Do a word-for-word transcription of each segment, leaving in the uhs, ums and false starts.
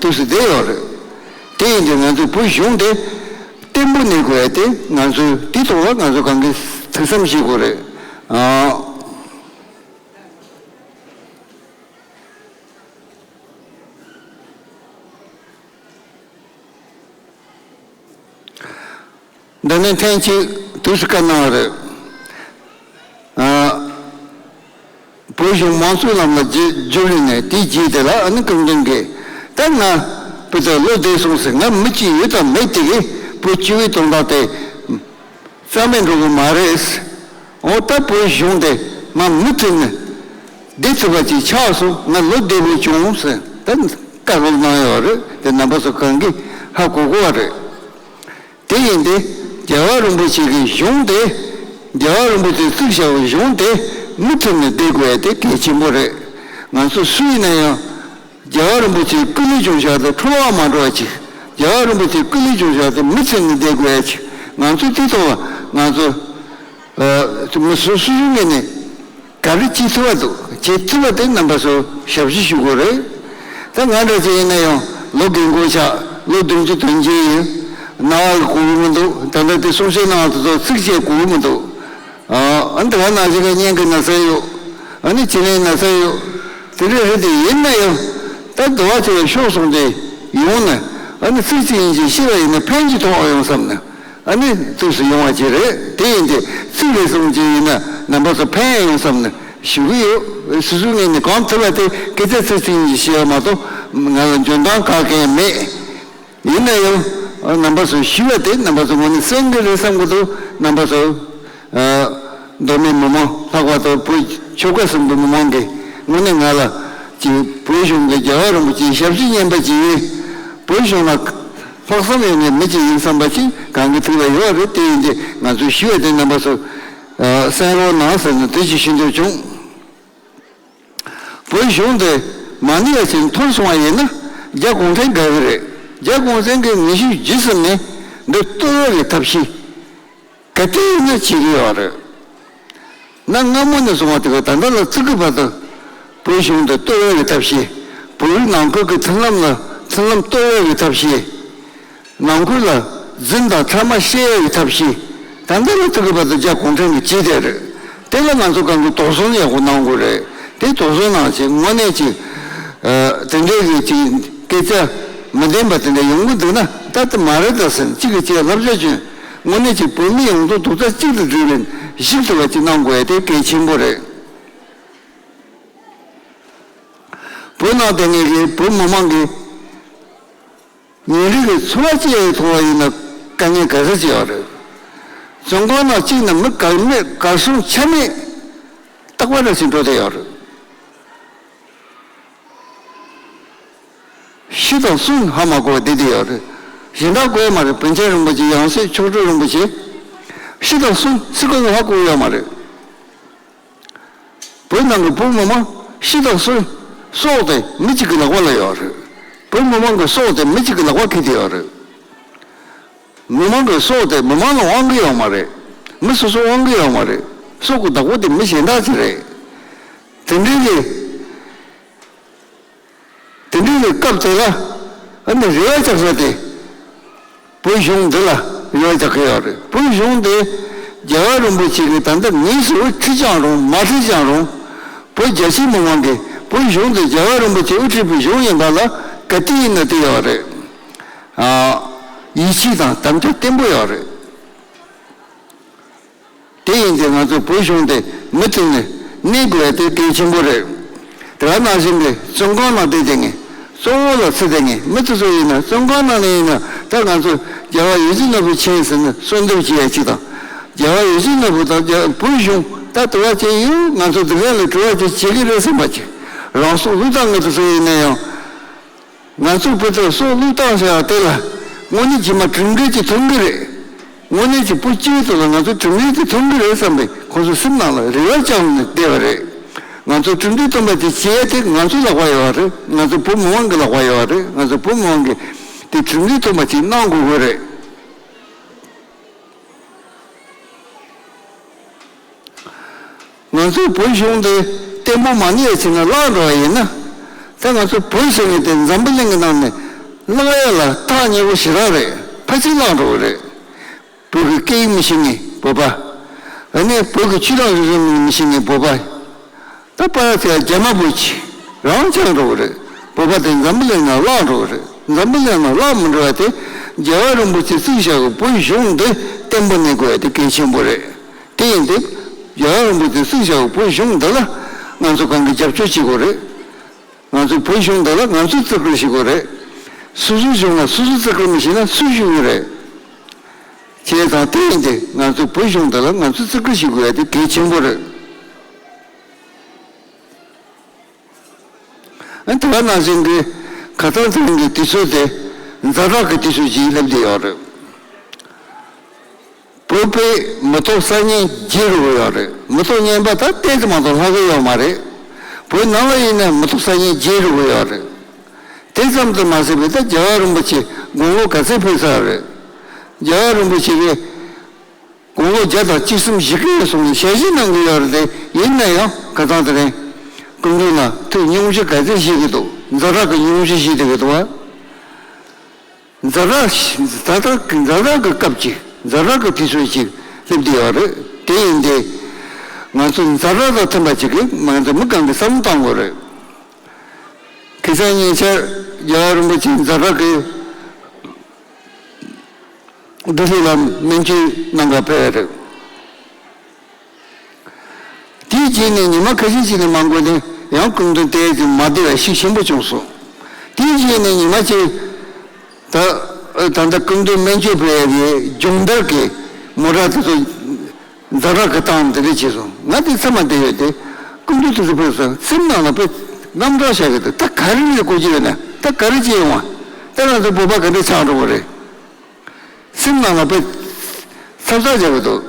དུས་སུ་བསྡད་ཡོད་རེད། དེ་ཡིན་དུས་ང་ཚོའི་བོད་གཞུང་དེ་བརྟན་པོ་གནས་དགོས་ཡ་དེ་ང་ཚོས་དེ་ཐོག་ལ་ང་ཚོ་གང་གི་ཐུགས་བསམ་བཞེས་དགོས་རེད། ཨ། འདི་ནས་ཐེངས་གཅིག་དུས་སུ་བཀའ་གནང་བ་རེད། ཨ། བོད་གཞུང་མང་གཙོའི་ལམ་ལ་བསྒྱུར་བསྒྱུར་ནས་དེའི་རྗེས་དེ་ལ་ཨ་ནི་སྐུ་མགྲོན་གྱིས་ད་ང་བུ་ཚ་ལོ་བསྡད་སོང་ཟེར། ང་མི་གཅིག་ཡོད་དམ་མེད་དེ་གི་བོད་སྤྱི་བའི་དོན་དག་དེ་རྩ་མེད་འགྲོ་གི་མ་རེད། འོ་ད་བོད་གཞུང་དེ་མ་མུ་མཐུད་ནས་བསྡད་ཐུབ་པ་ཅིག་ཆགས་སོང་། ང་ལོ་བདེ་པོ་བྱུང་ཟེར་ད་བཀའ་སློབ་གནང་ཡོད་རེད། དེ་རྣམ་པ་ཚོ་གང་གིས་ཧ་གོ་གོ་བ་རེད། དེ་ཡིན་ཏེ། རྒྱལ་བ་རིན་པོ་ཆེ་གི་གཞུང་དེ། རྒྱལ་བ་རིན་པོ་ཆེས་བཙུགས་བཞག་པའི་གཞུང་དེ་མུ་མཐུད་ནས་བསྡད་དགོས་ཡ་དེ་གལ་ཆེན་པོ་རེད། ང་ཚོ་སུ་ཡིན་ན་ཡང་། རྒྱལ་བ་རིན་པོ་ཆེས་སྐུ་ལུས་བྱུང་བཞག་དེ་འཕྲོ་བརླག་མ་འགྲོ་བ་ཅིག་རྒྱལ་བ་རིན་པོ་ཆེས་སྐུ་ལུས་བྱུང་བཞག་དེ་མུ་མཐུད་ནས་བསྡད་དགོས་ཡ་ཅིག་ང་ཚོ་དེ་ཐོག་ལ་ང་ཚོ། ཨ། མི་སུ་སུ་ཡིན་ངེས་ནས། ག་རེ་བྱེད་ཐུབ་པ་འདུག་བྱེད་ཐུབ་པ་དེ་རྣམ་པ་ཚོ་ཞབས་ཕྱི་ཞུ་དགོས་རེད། ད་ང་འདྲ་ཅིག་ཡིན་ན་ཡང་ལོ་རྒན་འཁོགས་ཆགས། ལོ་བདུན་ཅུ་དོན་བརྒྱད་ཡིན། ན་བ་གོ་གི་མི་འདུག་ད་ལྟ་དེ་གསུང་བཤད་གནང་བ་དེ་ཚོ་ཚིགས་བཅད་གོ་གི་མི་འདུག་ཨ་ནི་དེ་ག་ནང་བཞིན་གྱི་སྙིང་གི་ན་ཚ་ཡོད། ཨ་ནི་བྱིས་པའི་ན་ཚ་ཡོད། དེ་འདྲ་རེད། དེ་ཡིན་ན་ཡང་ད་དུ་བ་ཆེ་བའི་ཤོག་སོང་དེ་ཡོང་ན། ཨ་ནི་ཚིག་གཅིག་གཉིས་ཤིག་ཤེས་པ་ཡིན་ན་ཕན་གྱི་ཐོགས་ཡོང་བསམ་ན། ཨ་ནི་ཚིགས་སུ་ཡོང་བ་ཅིག་རེད། དེ་ཡིན་ཏེ་ཚིག་རེ་ཟུང་ཅིག་ཡིན་ན་རྣམ་པ་ཚོ་ཕན་ཡང་ཡོང་བསམ་ནས་ཞུ་གི་ཡོད། སོ་སོའི་ངོས་ནས་གང་ཐུབ་པ་དེ་སྐད་ཆ་ཚིག་གཅིག་གཉིས་ཤིག་བཤད་ཡ་མ་གཏོགས་ང་ལ་འཇོན་ཐང་ག་གེ་མེད། ཡིན་ན་ཡང་རྣམ་པ་ཚོ་ཞུ་བ་དེ་རྣམ་པ་ཚོ་ངོས་ནས་གསན་གི་རེད་བསམ་གི་འདུག་རྣམ་པ་ཚོ། ཨ། མདོ་སྨད་མི་མང་ལྷག་པར་དུ་བོད་ཆོལ་ཁ་གསུམ་པའི་མི་མང་གིས་དངོས་གནས་ང་ལ་ཅིག་བོད་གཞུང་གི་རྒྱལ་བ་རིན་པོ་ཆེའི་ཞབས་ཕྱི་སྙན་པ་ཅིག་ཡིན། བོད་གཞུང་ལ་ལྷག་བསམ་ཡོད་མཁན་མི་ཅིག་ཡིན་བསམ་པ་ཅིག་གང་གི་ཐུགས་ལ་ཡོད་རེད། དེ་ཡིན་ཏེ་ང་ཚོས་ཞུ་བ་དེ་རྣམ་པ་ཚོ་གསན་རོགས་གནང་ཟེར་ནས་དེ་ཅིག་ཞུ་འདོད་བྱུང་། བོད་གཞུང་དེ་མ་ཎི་ཡ་ཆེན་ཐོན་སོང་བ་ཡིན་ན་རྒྱ་གུང་ཁྲན་དགའ་གི་རེད། རྒྱ་གུང་ཁྲན་གྱིས་ཉི་ཤུ་རྗེས་ཟིན་ནས་འདི་གཏོར་བའི་ཐབས་ཤེས། ག་དུས་ཡིན་ན་བྱེད་ཀྱི་ཡོད་རེད། གནའ་སྔ་མོ་ནས་བཟུང་བ་དེ་ག་ད་ལྟ་ལ་བཙུགས་ཀྱི་བར་དུ་བོད་གཞུང་དུ་གཏོར་བའི་ཐབས་ཤེས། བོད་རིགས་ནང་ཁུལ་གྱི་མཐུན་ལམ་ལ་མཐུན་ལམ་གཏོར་བའི་ཐབས་ཤེས། ནང་ཁུལ་ལ་རྫུན་དང་ཕྲ་མ་བཤད་ཡའི་ཐབས་ཤེས། ད་ལྟ་ལ་བཙུགས་ཀྱི་བར་དུ་རྒྱ་གུང་ཁྲན་གྱིས་བྱས་བསྡད་རེད། དེ་ལ་ང་ཚོ་གང་གི་དོགས་ཟོན་ཡག་པོ་གནང་དགོས་རེད། དེ་དོགས་ཟོན་གནང་བྱས་དངོས་གནས་ཅིག་ཨ། དེ་འདྲའི་གི་ཅིག་སྐད་ཆ་མི་བདེན་པ་དེ་འདྲ་ཡོང་གི་འདུག་ན་ད་དེ་མ་རེད་ད་ཟེར་གཅིག་གིས་གཅིག་ལ་བསླབ་བྱ་བྱོན། དངོས་གནས་ཅིག་བོད་མི་ཡོངས་རྫོགས་རྡོག་རྩ་གཅིག་ཏུ་སྒྲིལ་བའི་ཞིབ་ཏུ་བ་ཅིག་གནང་དགོས་ཡ་དེ་གལ་ཆེན་པོ་རེད། བོད་ནང་དེ་ངེད་ཀྱི་བོད་མི་མང་གི་ཉིན་རེ་གི་འཚོ་བ་སྐྱེལ་ཡའི་ཐོག་ལ་ཡིན་ན་དཀའ་ངལ་ག་ཚོད་ཅིག་ཡོད་རེད། བཙོན་ཁང་ནང་གཅིག་ན་མི་གར་མེད་གར་སོང་ཆ་མེད་རྟག་པ་ར་ཞིག་འགྲོ་བསྡད་ཡོད་རེད། བཞི་དང་གསུམ་ཧ་མ་གོ་བ་བསྡད་བསྡད་ཡོད་རེད། གཞན་དག་གོ་ཡ་མ་རེད། པཎ་ཆེན་རིན་པོ་ཆེ་ཡང་སྲིད་མཆོག་སྤྲུལ་རིན་པོ་ཆེ་བཞི་དང་གསུམ་སྲིད་སྐྱོང་གི་ཧ་གོ་ཡོད་མ་རེད། བོད་ནང་གི་བོད་མི་མང་བཞི་དང་གསུམ་སྲོག་དེ་མི་གཅིག་གི་ལག་པ་ལ་ཡོད་རེད། བོད་མི་མང་གི་སྲོག་དེ་མི་གཅིག་གི་ལག་པ་འཁེལ་བསྡད་ཡོད་རེད། མི་མང་གི་སྲོག་དེ་མི་མང་ལ་དབང་གི་ཡོད་མ་རེད། མི་སོ་སོ་དབང་གི་ཡོད་མ་རེད། སྲོག་གི་བདག་པོ་དེ་མི་གཞན་དག་ཅིག་རེད། དེ་འདྲའི་གི་དེ་འདྲའི་གི་སྐབས་དེ་ལ་ཨ་ནི་རེ་བ་རྒྱག་ས་དེ་བོད་གཞུང་འདི་ལ་རེ་བ་རྒྱག་གི་ཡོད་རེད། བོད་གཞུང་འདི་རྒྱལ་བ་རིན་པོ་ཆེ་གིས་ད་ལྟ་དངོས་སུ་དབུ་ཁྲིད་ཀྱང་རུང་མ་ཁྲིད་ཀྱང་རུང་། བོད་རྒྱ་ཆེའི་མི་མང་གིས་བོད་གཞུང་འདི་རྒྱལ་བ་རིན་པོ་ཆེས་དབུ་ཁྲིད་པའི་གཞུང་ཡིན་པ་ལ་ག་དུས་ཡིན་ན་དེ་ཡོད་རེད། ཨ། ཡིད་ཆེས་དང་དམ་བཅའ་བརྟན་པོ་ཡོད་རེད། དེ་ཡིན་ཏེ་ང་ཚོ་བོད་གཞུང་དེ་མུ་མཐུད་ནས་གནས་དགོས་ཡ་དེ་གལ་ཆེན་པོ་རེད། དེ་ག་ནང་བཞིན་གྱི་བཙོན་ཁང་ནང་བསྡད་བསྡད་མཁན་གཙོ་བོ་ལ་ཚུད་བསྡད་མཁན་མི་དེ་ཚོ་ཡིན་ན་བཙོན་ཁང་ནང་ནས་ཡིན་ན་ད་ང་ཚོ་རྒྱལ་བ་ཡིད་བཞིན་ནོར་བུ་མཁྱེན་ཟེར་ནས་གསོལ་འདེབས་བྱེད་ཡ་གཅིག་དང་། རྒྱལ་བ་ཡིད་བཞིན་ནོར་བུ་དང་རྒྱ་བོད་གཞུང་ད་དུ་བ་ཅན་ཡོད། ང་ཚོ་འདི་ག་ལ་དྲི་བ་ཅིག་བྱེད་ཀྱི་རེད་བསམ་པ་ཅིག་རང་སྲོག་བློས་བཏང་མཁན་དེ་ཚོ་ཡིན་ན་ཡང་། ང་ཚོ་བོད་དུ་སྲོག་བློས་བཏང་ཟེར་བ་དེ་ལ་དངོས་གནས་རྗེས་མ་གྲུབ་འབྲས་ཅིག་ཐོན་གི་རེད། དངོས་གནས་ཀྱི་བོད་སྤྱིའི་ཐོག་ལ་ང་ཚོ་གྲུབ་འབྲས་ཅིག་ཐོན་གི་རེད་བསམ་པའི་ཁོང་ཚོ་སེམས་ནང་ལ་རེ་བ་བཅངས་ནས་བསྡད་པ་རེད། ང་ཚོ་གྲུབ་འབྲས་ཐོན་པ་དེ་བྱེད་ཡ་དེ་ང་ཚོ་ལག་པ་ཡོད་པ་རེད། ང་ཚོ་བོད་མི་མང་གི་ལག་པ་ཡོད་པ་རེད། ང་ཚོ་བོད་མི་མང་གིས་དེ་གྲུབ་འབྲས་ཐོན་པ་ཅིག་གནང་དགོས་ཀྱི་རེད། ང་ཚོའི་བོད་གཞུང་དེ་བརྟན་པོ་མ་གནས་ཡ་ཕྱིར་ན་བརླག་འགྲོ་བ་ཡིན་ན། ད་ང་ཚོ་བོད་ཟེར་མཁན་དེ་འཛམ་བུ་གླིང་གི་ནང་ནས་ གླེང་ཡ་ལ་ཐག་ཉེ་པོ་ཞེ་དྲག་རེད། ཕལ་ཆེར་བླངས་འགྲོ་གི་རེད། བོད་ཀྱི་སྐད་ཡིག་མི་ཤེས་མཁན་བོད་པ། ཨ་ནི་བོད་ཀྱི་ཆོས་དང་རིག་གཞུང་མི་ཤེས་མཁན་བོད་པ། ད་པར་དེ་རྒྱ་མ་པོ་ཆེ་རང་ཆགས་འགྲོ་གི་རེད། བོད་པ་དེ་འཛམ་བུ་གླིང་ནང་བརླག་འགྲོ་གི་རེད། འཛམ་བུ་གླིང་ནང་བརླག་མི་འགྲོ་བ་དེ་རྒྱལ་བ་རིན་པོ་ཆེ་བཙུགས་བཞག་གི་བོད་གཞུང་འདི་བརྟན་པོ་གནས་དགོས་ཡ་དེ་གལ་ཆེན་པོ་རེད། དེ་ཡིན་དུས་རྒྱལ་བ་རིན་པོ་ཆེ་བཙུགས་བཞག་གི་བོད་གཞུང་འདི་ལ་ང་ཚོ་གང་གི་རྒྱབ་སྐྱོར་བྱེད་དགོས་རེད། ང་ཚོ་བོད་གཞུང་འདི་ལ་ང་ཚོས་བརྩི་བཀུར་བྱེད་དགོས་རེད། སོ་སོའི་གཞུང་ལ་སོ་སོས་བརྩི་བཀུར་མི་བྱེད་ན་སུས་བྱེད་ཀྱི་རེད། བྱས་ཙང་དེ་ཡིན་ཏེ་ང་ཚོ་བོད་གཞུང་འདི་ལ་ང་ཚོས་བརྩི་བཀུར་བྱེད་དགོས་ཡ་དེ་གལ་ཆེན་པོ་རེད། ཨ་དེ་བ་ནང་བཞིན་གྱི་ཁ་སང་ཚང་གི་དུས་ཚོད་དེ་ཛ་དྲག་གི་དུས་ཚོད་ཅིག་སླེབས་བསྡད་ཡོད་རེད། བོད་པས་མི་ཐོག་གསར་རྙིང་བརྗེ་རུ་ཡོད་རེད། མི་ཐོག་རྙིང་པ་ད་ཏོག་ཙམ་མ་གཏོགས་ལྷག་གི་ཡོད་མ་རེད། བོད་ནང་ལ་ཡིན་ན་མི་ཐོག་གསར་རྙིང་བརྗེ་རུ་ཡོད་རེད། དེ་ཙམ་དུ་མ་ཟད་པའི་ད་རྒྱལ་བ་རིན་པོ་ཆེ་དགུང་ལོ་ག་ཚོད་ཕེབས་ཚར་རེད། རྒྱལ་བ་རིན་པོ་ཆེ་གིས་དགུང་ལོ་བརྒྱ་དང་བཅུ་གསུམ་བཞེས་ཀྱི་ཡོད་གསུངས་ནས་ཞལ་བཞེས་གནང་གི་ཡོད་རེད་དེ། ཡིན་ན་ཡང་ཁ་སང་དེ་རིང་སྐུ་མདུན་ལ་ཐུགས་སྙུང་གཞི་ག་ཚོད་བཞེས་ཀྱི་འདུག་ཛ་དྲག་གི་སྙུང་གཞི་བཞེས་བསྡད་ཀྱི་འདུག་བ། ཛ་དྲག་ཛ་དྲག་གི་ཛ་དྲག་གི་སྐབས་ཅིག་ཛ་དྲག་གི་དུས་ཚོད་ཅིག་སླེབས་བསྡད་ཡོད་རེད། དེ་ཡིན་ཏེ་ང་ཚོ་ཛ་དྲག་དང་མཐུན་པ་ཅིག་གིས་ང་ཚོ་མི་གང་གིས་བསམ་བློ་གཏོང་དགོས་རེད། ཁ་སང་ཉེ་ཆར་རྒྱལ་བ་རིན་པོ་ཆེ་ཛ་དྲག་གི་ལྡི་ལི་ལ་སྨན་བཅོས་གནང་ག་ཕེབས་པ་རེད། དེའི་རྗེས་ནས་ཉི་མ་ཁ་ཤས་ཤིག་ནས་མ་འགོར་ནས་ཡང་སྐུ་མདུན་དེ་ཙམ་མ་བདེ་བའི་ཤུགས་ཆེན་པོ་བྱུང་སོང་། དེའི་རྗེས་ནས་ཉི་མ་གཅིག་ད་ད་ལྟ་སྐུ་མདུན་སྨན་བཅོས་ཕེབས་ཡག་གི་སྦྱོང་བརྡར་གྱི་མོ་ཊ་དེ་ཚོ་ཛ་དྲག་གི་བཏང་དེ་འདྲ་བྱས་སོང་། ང་དེ་ཚེ་མ་བསྡད་ཡོད་དེ། སྐུ་མདུན་དེ་ཚོ་ཕེབས་སོང་། སེམས་ནང་ལ་དཔེ་རྣམ་རྟོག་བྱ་གི་འདུག་ད་ག་རེ་རེད་གོ་གི་ཡོད་ན། ད་ག་རེ་བྱེད་ཡོང་བ། ད་ང་ཚོ་བོད་པ་ག་འདྲ་ཆགས་འགྲོ་གི་རེད། སེམས་ནང་ལ་དཔེ་འཚབ་འཚབ་བྱ་གི་འདུག་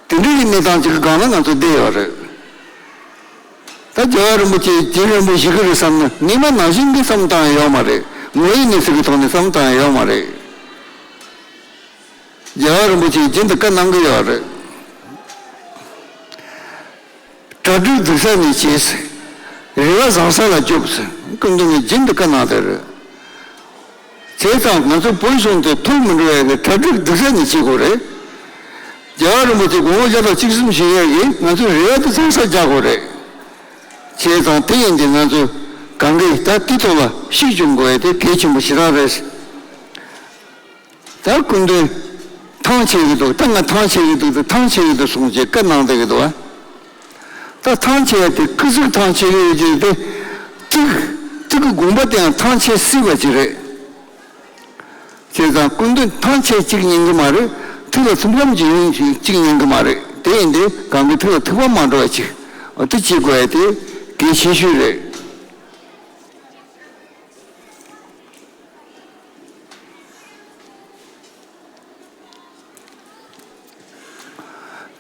དེ་འདྲའི་གནས་སྟངས་ཅིག་གི་སྒང་ལ་ང་ཚོ་བསྡད་ཡོད་རེད། ད་རྒྱལ་བ་རིན་པོ་ཆེ་དེ་རིང་པོ་བཞུགས་ཀྱི་རེད་བསམ་ན་ངས་མ་ནང་བཞིན་གྱི་བསམ་བཏང་ཡོད་མ་རེད། ངོ་ཡི་གནས་ཚུལ་གྱི་ཐོག་ནས་བསམ་བཏང་ཡོད་མ་རེད། རྒྱལ་བ་རིན་པོ་ཆེས་རྒྱུན་དུ་བཀའ་གནང་གི་ཡོད་རེད། གྲ་སྒྲིག་སྡུག་ས་ནས་བྱས། རེ་བ་བཟང་ས་ལ་སྐྱོབས། སྐུ་མདུན་ནས་རྒྱུན་དུ་བཀའ་གནང་དེ་རེད། བྱས་ཙང་ང་ཚོ་བོད་གཞུང་དེ་ཐོར་མི་འགྲོ་ཡ་གི་གྲ་སྒྲིག་སྡུག་ས་ནས་བྱེད་དགོས་རེད། རྒྱལ་བ་རིན་པོ་ཆེ་དགུང་ལོ་བརྒྱ་དང་བཅུ་གསུམ་བཞེས་ཡ་གི་ང་ཚོས་རེ་བ་དེ་བཟང་ས་རྒྱག་དགོས་རེད། བྱས་ཙང་དེ་ཡིན་དུས་ང་ཚོས་གང་གིས་ད་དེ་ཐོག་ལ་ཤུགས་སྐྱོན་དགོས་ཡ་དེ་གལ་ཆེན་པོ་ཞེ་དྲག་རེད། ད་སྐུ་མདུན་ཐང་ཆད་ཀྱི་འདུག་ད་ང་ཐང་ཆད་ཀྱི་འདུག་ད་ཐང་ཆད་ཀྱི་འདུག་གསུངས་བྱས་བཀའ་གནང་བསྡད་ཀྱི་འདུག་ཨ། ད་ཐང་ཆད་དེ་སྐུ་གཟུགས་ཐང་ཆད་ཀྱི་ཡོད་ཀྱི་དེ། ཐུགས་ཐུགས་ཀྱི་དགོངས་པ་དེའང་ཐང་ཆད་སྲིད་པ་ཅིག་རེད། བྱས་ཙང་སྐུ་མདུན་ཐང་ཆད་གཅིག་ཉན་གི་མ་རེད། ཐུགས་ལ་ཐུགས་ཕམ་གྱི་ཡོང་གཅིག་ཉན་གི་མ་རེད། དེ་ཡིན་དུས་གང་གི་ཐུགས་ལ་ཐུགས་ཕམ་མ་འགྲོ་བ་ཅིག་འོ་དེ་བྱེད་དགོས་ཡ་དེ་གལ་ཆེ་ཤོས་རེད།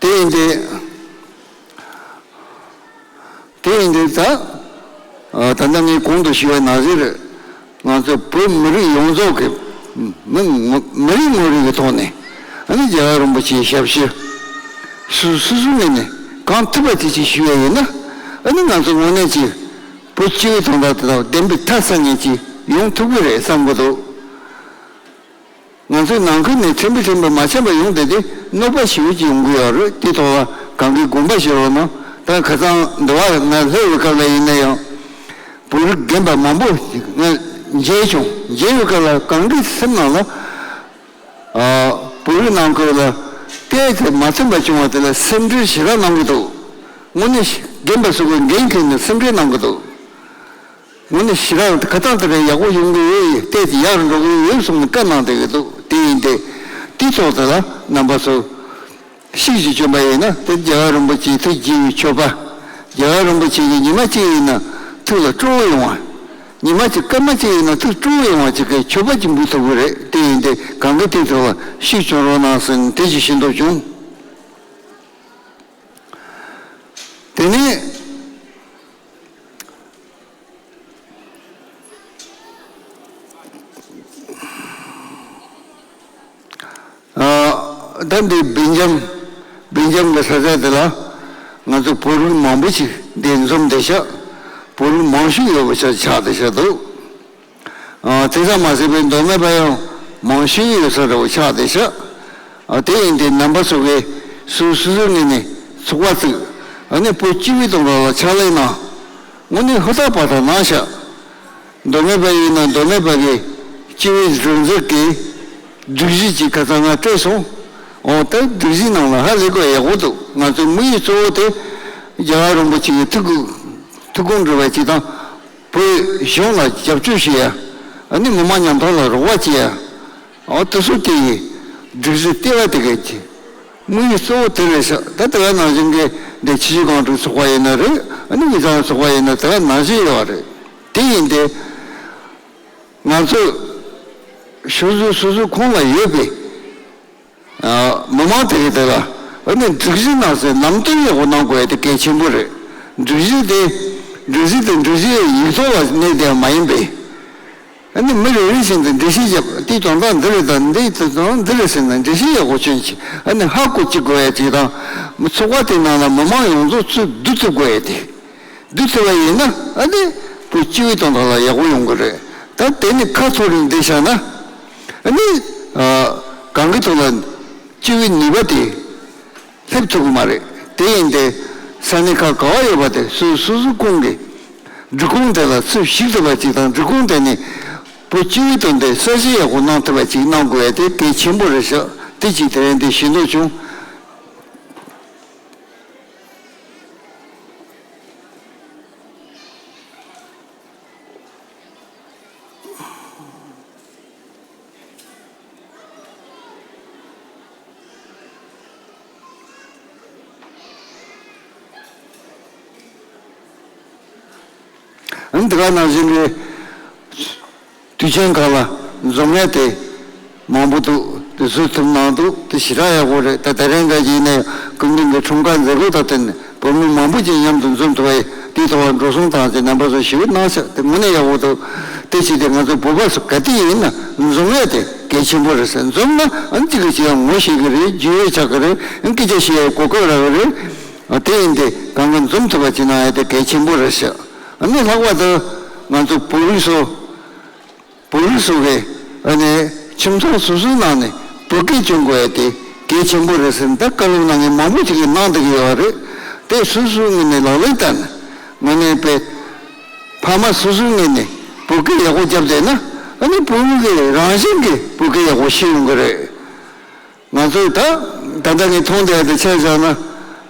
དེ་ཡིན་ཏེ། དེ་ཡིན་ཏེ་ད། ད་ལྟ་ངས་གོང་དུ་ཞུས་པ་ནང་བཞིན་རེད། ང་ཚོ་བོད་མི་རིགས་ཡོངས་རྫོགས་ཀྱི་མི་མི་རིགས་ངོ་རིས་ཀྱི་ཐོག་ནས་ཨ་ནི་རྒྱལ་བ་རིན་པོ་ཆེའི་ཞབས་ཕྱི་སོ་སོ་སོའི་ངོས་ནས་གང་ཐུབ་པ་དེ་ཅིག་ཞུས་པ་ཡིན་ན། ཨ་ནི་ང་ཚོ་དངོས་གནས་ཅིག་བོད་སྤྱི་བའི་དོན་དག་དེ་དག་བདེན་པའི་མཐའ་གསལ་ངེས་ཅིག་ཡོང་ཐུབ་ཀྱི་རེད་བསམ་གྱི་འདུག་ང་ཚོའི་ནང་ཁུལ་ནས་ཕྲན་བུ་ཕྲན་བུ་མ་འཆམ་པ་ཡོང་བསྡད་དེ་གནོད་པ་ཞེ་པོ་ཅིག་ཡོང་གི་ཡོད་རེད། དེ་ཐོག་ལ་གང་གི་དགོངས་པ་བཞེས་རོགས་གནང་། ད་ཁ་སང་འདི་བ་ང་སླེབས་པའི་སྐབས་ལ་ཡིན་ན་ཡང་བོད་རིགས་རྒན་པ་མང་པོ་ང་མཇལ་བྱུང་། མཇལ་བའི་སྐབས་ལ་གང་གི་སེམས་ནང་ལ་ཨ་བོད་རིགས་ནང་ཁུལ་ལ་ཏོག་ཙམ་མ་འཚམས་པ་བྱུང་བ་དེ་ལ་སེམས་ཁྲལ་ཞེ་དྲག་གནང་གི་འདུག་དངོས་གནས་རྒན་པ་ཚོ་གི་འགན་འཁྱེར་ནས་སེམས་ཁྲལ་གནང་གི་འདུག་དངོས་གནས་ཞེ་དྲག་ཁ་ཐང་དེ་རིང་ཡག་པོ་ཡོང་གི་ཡོད། ཏོག་ཙམ་ཡག་རུ་འགྲོ་གི་ཡོད་གསུངས་ནས་བཀའ་གནང་བསྡད་ཀྱི་འདུག་དེ་ཡིན་ཏེ་དེའི་ཐོག་དེ་ལ་རྣམ་པ་ཚོ་ཤུགས་ཀྱིས་བསྐྱོན་པ་ཡིན་ན་དེ་རྒྱལ་བ་རིན་པོ་ཆེའི་ཐུགས་དགྱེས་པའི་མཆོད་པ། རྒྱལ་བ་རིན་པོ་ཆེ་གིས་ཉི་མ་གཅིག་ཡིན་ན་ཐུགས་ལ་སྤྲོ་བོ་ཡོང་བ། ཉི་མ་གཅིག་སྐར་མ་གཅིག་ཡིན་ན་ཐུགས་སྤྲོ་བོ་ཡོང་བ་ཅིག་གི་མཆོད་པ་ཅིག་འབུལ་ཐུབ་ཀྱི་རེད། དེ་ཡིན་ཏེ་གང་གི་དེའི་ཐོག་ལ་ཤུགས་བསྐྱོན་རོགས་གནང་ཟེར་ནས་དེ་ཅིག་ཞུ་འདོད་བྱུང་། དེ་ནས། ཨ། ད་འདི་སྦེལ་ཇམ། སྦེལ་ཇམ་གྱི་ས་ཆ་དེ་ལ་ང་ཚོ་བོད་རིགས་མང་པོ་ཞིག་འདིར་འཛོམས་བསྡད་ཤག་བོད་རིགས་མང་ཤོས་ཡོད་པ་ཆགས་ཆགས་བསྡད་ཤག་འདུག་ཨ། དེ་ཙམ་མ་ཟད་པའི་མདོ་སྨད་པ་ཡང་མང་ཤོས་ཡོད་ས་འདྲ་བོ་ཆགས་བསྡད་ཤག་ཨ། དེ་ཡིན་དུས་རྣམ་པ་ཚོ་གིས་སོ་སོ་སོའི་ངོས་ནས་ཚོགས་པ་བཙུགས། ཨ་ནི་བོད་སྤྱི་པའི་དོན་དག་ལ་ཕྱག་ལས་གནང་། དངོས་གནས་ཧུར་ཐག་པ་ཐག་གནང་ཤག་མདོ་སྨད་པ་ཡིན་ན་མདོ་སྨད་པ་གི་སྤྱི་པའི་སྒྲིག་འཛུགས་ཀྱི་སྒྲིག་གཞི་ཅིག་ཁ་སང་ང་སྤྲད་སོང་། འོ་ད་སྒྲིག་གཞི་ནང་ལ་ཧ་ལས་དགོས་ཡག་པོ་འདུག་ང་ཚོའི་དམིགས་ཡུལ་གཙོ་བོ་དེ་རྒྱལ་བ་རིན་པོ་ཆེ་གི་ཐུགས་ཁུར་ཐུགས་དགོངས་འགྲུབ་པ་ཅིག་དང་། བོད་གཞུང་ལ་རྒྱབ་སྐྱོར་བྱེད་ཡ། ཨ་ནི་མི་མང་མཉམ་ཐོག་ལ་རོགས་པ་བྱེད་ཡ། འོ་དེ་ཚོ་དེ་ཡི་སྒྲིག་གཞི་ལྟེ་བ་དེ་གའི་ཅིག་དམིགས་ཡུལ་གཙོ་བོ་དེ་རེད་ཤག་ད་དེ་ག་ནང་བཞིན་གྱི་འདི་ཆུ་བཞི་སྒང་དྲུག་ཚོགས་པ་ཡིན་ན་རེད། ཨ་ནི་དབུས་གཙང་ཚོགས་པ་ཡིན་ན་དེ་ག་ནང་བཞིན་ཡོད་པ་རེད། དེ་ཡིན་ཏེ། ང་ཚོས་སོ་སོ་སོ་སོའི་ཁོངས་ལ་ཡོད་པའི་ཨ། མི་མང་དེ་གའི་དེ་ལ་ཨ་ནི་སྒྲིག་གཞི་ནང་གསལ་ལམ་སྟོན་ཡག་པོ་གནང་དགོས་ཡ་དེ་གལ་ཆེན་པོ་རེད། སྒྲིག་གཞི་དེ་སྒྲིག་གཞི་དེ་སྒྲིག་གཞིའི་ཡིག་ཐོག་ལ་གནས་བསྡད་ཡ་མ་ཡིན་པས། ཨ་ནི་མི་རེ་རེ་བཞིན་དུ་འགྲེལ་བཤད་བརྒྱབ། དེའི་དོན་དག་འདི་རེད་དང་། འདིའི་དོན་དག་འདི་རེད་ཟེར་ནས་འགྲེལ་བཤད་ཡག་པོ་བྱོན་ཅིག་ཨ་ནི་ཧ་གོ་ཅིག་དགོས་ཡ་ཅིག་དང་། མི་ཚོགས་པ་དེའི་ནང་ལ་མི་མང་ཡོངས་རྫོགས་ཚུར་བསྡུ་ཐུབ་དགོས་ཡ་དེ། བསྡུ་ཐུབ་པ་ཡིན་ན་ཨ་ནི་བོད་སྤྱི་པའི་དོན་དག་ལ་ཡག་པོ་ཡོང་གི་རེད། ད་དེ་ནི་ཁ་ཐོར་རིང་བསྡད་བཞག་ན་ཨ་ནི་ཨ། གང་གི་ཐོག་ལ་སྤྱི་པའི་ནུས་པ་དེ་སླེབས་ཐུབ་ཀྱི་མ་རེད། དེ་ཡིན་ཏེ་ས་གནས་ཁག་ག་བ་ཡོད་པ་དེ་སོ་སོ་སོ་ཁོངས་ཀྱི་སྒྲིག་ཁོངས་དེ་ལ་ཚུར་ཞུགས་ཐུབ་པ་ཅིག་དང་། སྒྲིག་ཁོངས་དེ་ནི་བོད་སྤྱི་པའི་དོན་དེ་གསལ་བཤད་ཡག་པོ་གནང་ཐུབ་པ་ཅིག་གནང་དགོས་ཡ་དེ་གལ་ཆེན་པོ་རེད་ཤག་དེ་ཅིག་དེ་རིང་འདི་ཞུ་འདོད་བྱུང་། འདི་ག་ནང་བཞིན་གྱི་དུས་ཆེན་ཁག་ལ་འཛོམས་ཡ་དེ་མང་པོ་འདུག་དེ་བཟོ་ཐུབ་གནང་འདུག་དེ་ཞེ་དྲག་ཡག་པོ་རེད། ད་དེ་རིང་འགའ་ཡིན་ནའི་སྐུ་མདུན་གྱི་འཁྲུངས་སྐར་མཛད་སྒོ་དང་བསྟུན་ནས་བོད་མི་མང་པོ་ཅིག་མཉམ་དུ་འཛོམས་ཐུབ་པའི་དེའི་ཐོག་ལ་འགྲོ་སོང་བཏང་སྟེ་རྣམ་པ་ཚོ་ཞེ་པོ་གནང་ཤག་དེ་དངོས་གནས་ཡག་པོ་འདུག་དེ་བྱས་ཏེ་ང་ཚོ་བོད་པ་ཚོ་ག་དུས་ཡིན་ན་འཛོམས་ཡ་དེ་གལ་ཆེན་པོ་རེད་ཟེར། འཛོམས་ན་ཨ་ནི་གཅིག་གིས་གཅིག་ལ་ངོ་ཤེས་ཀྱི་རེད། རྒྱུས་ཡོད་ཆགས་ཀྱི་རེད། སྐད་ཆ་བཤད་ཡའི་གོ་སྐབས་རག་གི་རེད། དེ་ཡིན་ཏེ་གང་ག་འཛོམས་ཐུབ་པ་ཅིག་གནང་ཡ་དེ་གལ་ཆེན་པོ་རེད་ཤག་ཨ་ནི་ལྷག་པར་དུ་ང་ཚོ་བོད་རིགས་ཚོ། བོད་རིགས་ཚོ་གིས་ཨ་ནི་ཁྱིམ་ཚང་སོ་སོའི་ནང་ནས་བོད་སྐད་སྦྱོང་དགོས་ཡ་དེ་གལ་ཆེན་པོ་རེད་ཟེར་ནས་ད་བཀའ་སློབ་གནང་མཁན་མང་པོ་ཅིག་གིས་གནང་བསྡད་ཀྱི་ཡོད་རེད། དེ་སོ་སོའི་ངོས་ནས་ལག་ལེན་བསྟར་ན། དངོས་གནས་དཔེ་ཕ་མ་སོ་སོའི་ངོས་ནས་བོད་སྐད་ཡག་པོ་བརྒྱབ་བསྡད་ན་ཨ་ནི་བོད་རིགས་ཀྱིས་རང་བཞིན་གྱིས་བོད་སྐད་ཡག་པོ་ཤེས་ཡོང་གི་རེད། ང་ཚོས་ད་ད་ལྟ་ངས་མཐོང་བསྡད་དེ་ཆ་བཞག་ན་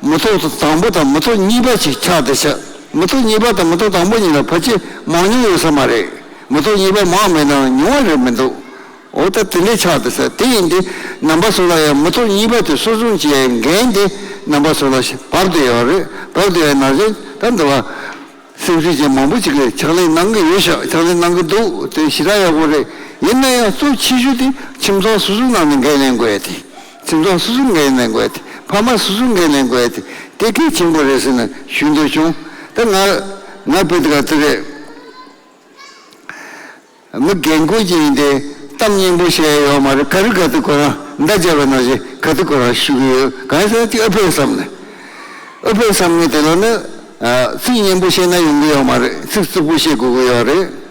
མི་ཐོག་དང་པོ་དང་མི་ཐོག་གཉིས་པ་ཅིག་ཆགས་བསྡད་ཤག་མི་ཐོག་གཉིས་པ་དང་མི་ཐོག་དང་པོ་གཉིས་ལ་ཕལ་ཆེར་མང་ཉུང་ཡོད་ས་མ་རེད། མི་ཐོག་གཉིས་པ་མང་མེད་ནའང་ཉུང་བ་རེད་མི་འདུག་འོ་ད་དེ་འདྲས་ཆགས་བསྡད་ཤག་དེ་ཡིན་དུས་རྣམ་པ་ཚོ་ལ་ཡང་མི་ཐོག་གཉིས་པ་དེ་གསོ་སྐྱོང་བྱེད་ཡའི་འགན་དེ་རྣམ་པ་ཚོ་ལ་བབས་བསྡད་ཡོད་རེད། བབས་བསྡད་ཡོད་ན་རེད། ད་འདི་བ། སེམས་ཤུགས་ཅན་མང་པོ་ཅིག་གིས་ཕྱག་ལས་གནང་གི་ཡོད་ཤག་ཕྱག་ལས་གནང་གི་འདུག་དེ་ཞེ་དྲག་ཡག་པོ་རེད། ཡིན་ན་ཡང་གཙོ་ཆེ་ཤོས་དེ་ཁྱིམ་ཚང་སོ་སོའི་ནང་ནས་འགན་ལེན་དགོས་ཡ་དེ། ཁྱིམ་ཚང་སོ་སོའི་འགན་ལེན་དགོས་ཡ་དེ། ཕ་མ་སོ་སོའི་འགན་ལེན་དགོས་ཡ་དེ། དེ་གལ་ཆེན་པོ་རེད་ཟེར་ནས་ཞུ་འདོད་བྱུང་། ད་ང་ང་བོད་དེ་ག་དེ་རེད། མི་རྒན་རྒོན་ཅིག་ཡིན་ཏེ་གཏམ་སྙན་པོ་བཤད་ཡ་ཡོད་མ་རེད། ག་རེ་ག་དུས་ཁོ་རང་མདའ་རྒྱབ་པ་ནང་བཞིན་ག་དུས་ཁོ་རང་ཞུ་གི་ཡོད། གང་ཡིན་ཟེར་ན་ཅིག་ཨ་ཕའི་བསམ་ནས། ཨ་ཕའི་བསམ་ངན་དེ་ལ་ནི་ཚིག་སྙན་པོ་བཤད་ན་ཡོང་གི་ཡོད་མ་རེད། ཚིག་རྩུབ་པོ་བཤད་དགོས་ཀྱི་ཡོད་རེད།